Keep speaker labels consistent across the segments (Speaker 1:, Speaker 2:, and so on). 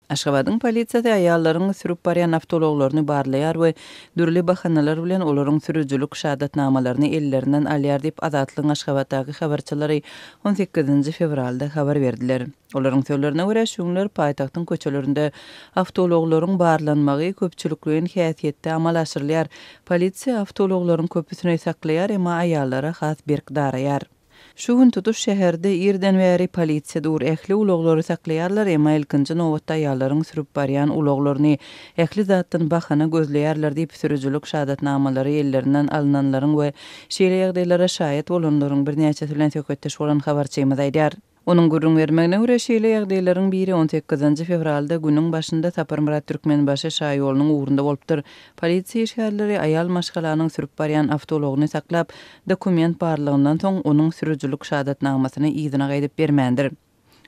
Speaker 1: Aşgabadyň polisiýasy aýallaryň sürüp barýan awtoulaglaryny barlaýar we dürli bahanalar bilen olaryň sürüjilik şahadatnamalaryny ellerinden alýar diýip, Azatlygyň Aşgabatdaky habarçylary on sekizinji fewralda habar berdiler. Olaryň sözlerine görä, şu günler paýtagtyň köçelerinde awtoulaglaryň barlanmagy köpçülikleýin häsiýetde amala aşyrylýar. Polisiýa awtoulaglaryň köpüsini saklaýar, emma aýallara has berk daraýar. Şu gün tutuş şäherde irden bäri polisiýa dur, ähli ulaglary saklaýarlar, emma ilkinji nobatda aýallaryň sürüp barýan ulaglaryny ähli zatdan bahana gözleýärler diýip, sürüjilik şahadatnamalary ellerinden alnanlaryň we şeýle ýagdaýlara şaýat bolanlaryň birnäçesi bilen söhbetdeş bolan habarçymyz aýdýar. Onuň gürrüň bermegine görä, şeýle ýagdaýlaryň biri on sekizinji fewralda günüň başynda Saparmyrat Türkmenbaşy şaýolunyň ugrunda bolupdyr. Polisiýa işgärleri aýal maşgalanyň sürüp barýan awtoulagyny saklap, dokument barlagyndan soň, onuň sürüjilik şahadatnamasyny yzyna gaýdyp bermändir.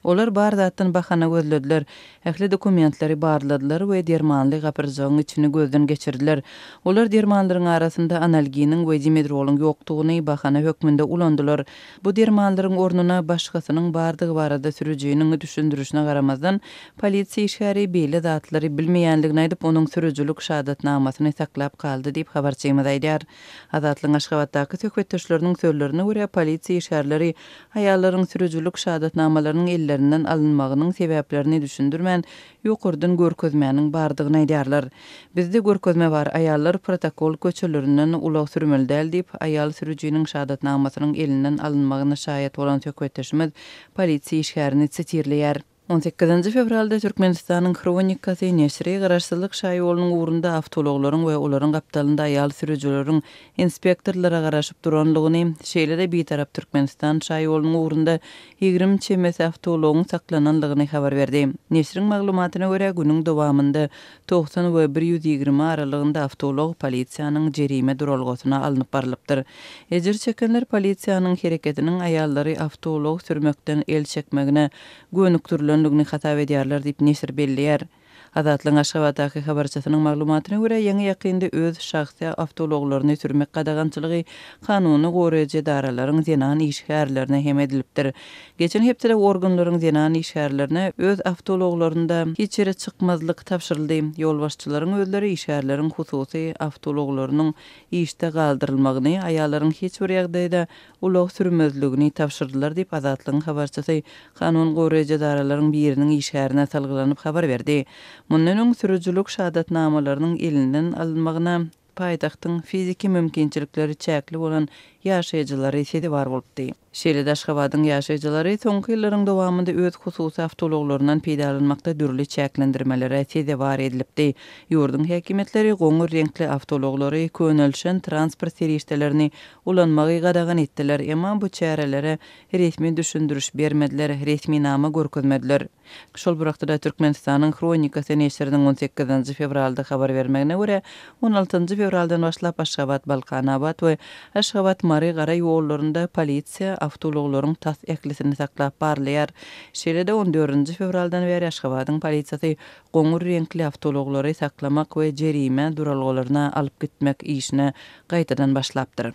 Speaker 1: Olar bar zatdan bahana gözlediler, ähli dokumentleri barladylar we dermanly gapyrjagyň içini gözden geçirdiler. Olar dermanlaryň arasynda analginiň we dimedrolyň ýokdugyny bahana hökmünde ulandylar. Bu dermanlaryň ornuna başgasynyň bardygy barada sürüjiniň düşündirişine garamazdan, polisiýa işgäri beýle zatlary bilmeýändigini aýdyp, onuň sürüjilik şahadatnamasyny saklap galdy diýip, habarçymyz aýdýar. Azatlygyň Aşgabatdaky söhbetdeşleriniň sözlerine görä, polisiýa işgärleri aýallaryň sürüjilik şahadatnamalarynyň ellerinden alynmagynyň sebäplerini düşündirmän, ýokardan görkezmäniň bardygyny aýdýarlar. Bizde görkezme bar, aýallar protokol köçelerinden ulag sürmeli däl diýip, aýal sürüjiniň şahadatnamasynyň elinden alynmagyna şaýat bolan söhbetdeşimiz polisiýa işgärini sitirleýär. On sekizinji fewralda Türkmenistanyň Hronikasy neşiri Garaşsyzlyk şaýolunyň ugrunda awtoulaglaryň we olaryň gapdalynda aýal sürüjileriň inspektorlara garaşyp duranlygyny, şeýle-de Bitarap Türkmenistan şaýolunyň ugrunda 20 çemesi awtoulagyň saklananlygyny habar berdi. Neşiriň maglumatyna görä, günüň dowamynda 90 we 120 aralygynda awtoulag polisiýanyň jerime duralgasyna alnyp barlypdyr. Ejir çekenler polisiýanyň hereketiniň aýallary awtoulag sürmekden el çekmegine gönükdirilendigini hasap edýärler diýip, neşir belleýär. Azatlygyň Aşgabatdaky habarçysynyň maglumatyna görä, ýaňy-ýakynda öz şahsy awtoulaglaryny sürmek gadagançylygy kanuny goraýjy edaralaryň zenan işgärlerine hem edilipdir. Geçen hepdede organlaryň zenan işgärlerine öz awtoulaglarynda hiç ýere çykmazlyk tabşyryldy. Ýolbaşçylaryň özleri işgärleriň hususy awtoulaglarynyň işde galdyrylmagyny, aýallaryň hiç bir ýagdaýda ulag sürmezligini tabşyrdylar diýip, Azatlygyň habarçysy kanun goraýjy edaralaryň biriniň işgärine salgylanyp habar berdi. Mundan öň sürüjilik şahadatnamalarynyň elinden alynmagyna paýtagtyň fiziki mümkinçilikleri çäkli bolan ýaşaýjylary sezewar bolupdy. Şeýle-de Aşgabadyň ýaşaýjylary soňky ýyllaryň dowamynda öz hususy awtoulaglaryndan peýdalanmakda dürli çäklendirmelere sezewar edilipdi. Ýurduň häkimiýetleri goňur reňkli awtoulaglary, könelişen transport serişdelerini ulanmagy gadagan etdiler, emma bu çärelere resmi düşündiriş bermediler, resminama görkezmediler. Şol bir wagtda-da Türkmenistanyň Hronikasy neşiriniň on sekizinji fewralda habar bermegine görä, on altynjy fewraldan başlap Aşgabat-Balkanabat we Aşgabat-Mary gara ýollarynda polisiýa awtoulaglaryň tas ählisini saklap barlaýar. Şeýle-de on dördünji fewraldan bäri Aşgabadyň polisiýasy goňur reňkli awtoulaglary saklamak we jerime duralgalaryna alyp gitmek işine gaýtadan başlapdyr.